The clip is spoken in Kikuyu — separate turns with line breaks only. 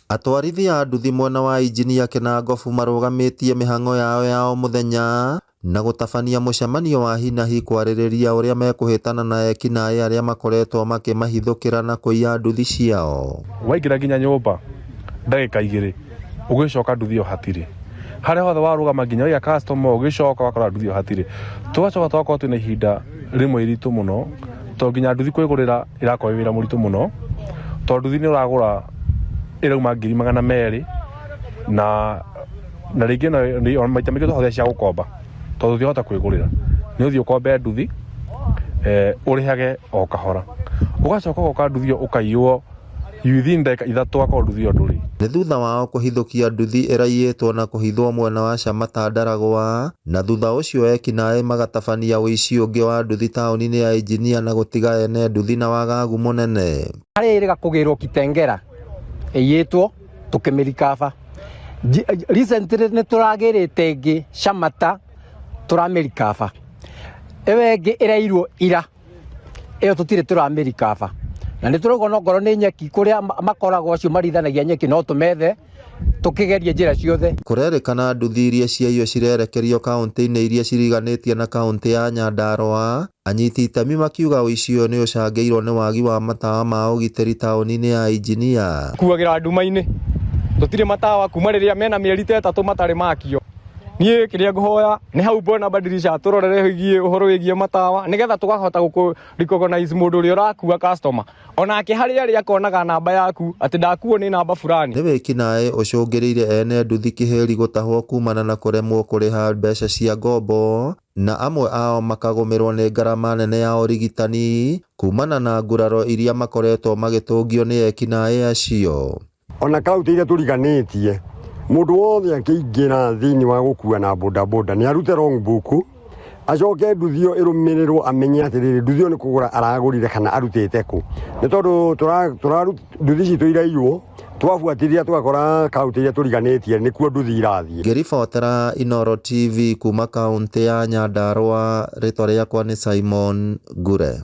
Atwarithia a nduthi mwena wa Injinia Kĩnangobu marũgamĩtie mĩhang'o yao ya o mũthenya na gũtabania mũcemanio wa hi na hi kwarĩrĩria ũrĩa mekũhĩtana na ekinaĩ arĩa makoretwo makĩmahithũkĩra na kũiya nduthi ciao.
Waingĩra nginya nyũmba ndagĩka igĩrĩ ũgĩcoka nduthi ĩyo hatirĩ. Harĩa hothe warũgama nginya waiga customer ũgĩcoka ũgakora nduthi ĩyo hatirĩ. Tũgacoka tũgakorwo twĩna ihinda rĩmwe iritũ mũno tondũ nginya nduthi kwĩgũrĩra ĩrakorwo ĩ wĩra mũritũ mũno tondũ nduthi nĩ ũragũra ĩrauma 200,000 na rĩngĩ maita maingĩ tũhũthĩra cia gũkomba tondũ tũtingĩhota kwĩgũrĩra. Nĩ ũthiĩ ũkombe nduthi ũrĩhage o kahora. Ũgacoka ũgoka nduthi ĩyo ũkaiywo within ndagĩka ithatũ akorwo nduthi ĩyo ndũrĩ.
Nĩ thutha wao kũhithũkia nduthi ĩraiyĩtwo na kũhithwo mwena wa Shamata Ndaragwa na thutha ũcio ekinaĩ magatabania ũici ũngĩ wa nduthi taũni-inĩ ya Injinia na gũtiga ene nduthi na wagagu mũnene.
Harĩa ĩrĩga kũgĩrwo Kitengela ĩiyĩtwo tũkĩmĩrikaba. Recently nĩ tũragĩrĩte ĩngĩ Shamata tũramĩrikaba. Ĩyo ĩngĩ ĩrairwo ira ĩyo tũtirĩ tũramĩrikaba. Na nĩ tũrauga ona okorwo nĩ nyeki kũrĩa makoragwo acio marithanagia nyeki no tũmethe tũkĩgerie njĩra ciothe.
Kũrerĩkana nduthi iria ciaiywo cirerekerio kaũntĩ-inĩ iria ciriganĩtie na kaũntĩ ya Nyandarua. Anyiti itemi makiuga ũici ũyũ nĩ ũcangĩirwo nĩ wagi wa matawa ma ũgitĩri taũni-inĩ ya Injinia.
Kuagĩra nduma-inĩ tũtirĩ matawa kuma rĩrĩa mena mĩeri ta ĩtatũ matarĩ makio. Niĩ kĩrĩa ngũhoya nĩ hau mbona badirisha tũrorere wĩgiĩ ũhoro wĩgiĩ matawa nĩgetha tũkahota gũkũ recognize mũndũ ũrĩa ũrakua customer onake harĩa arĩ akonaga namba yaku atĩ ndakuo nĩ namba fulani.
Nĩ wĩkinaĩ ũcũngĩrĩirie ene nduthi kĩhĩri gũtahwo kumana na kũremwo kũrĩha mbeca cia ngombo na amwe ao makagũmĩrwo nĩ ngarama nene ya ũrigitani kumana na nguraro iria makoretwo magĩtũngio nĩ ekinaĩ acio.
Ona kaunti iria tũriganĩtie mũndũ wothe akĩingĩra thĩinĩ wa gũkua na bodaboda nĩ arute wrong book acoke nduthi ĩyo ĩrũmĩrĩrwo amenye atĩrĩrĩ nduthi ĩyo nĩ kũgũra aragũrire kana arutĩte kũ nĩ tondũ nduthi citũ iraiywo twabuatĩrĩra tũgakora kaunti iria tũriganĩtie nĩkuo nduthi irathiĩ.
Ngĩribotera Inooro TV kuma kaunti ya Nyandarua, rĩtwa rĩakwa nĩ Simon Ngure.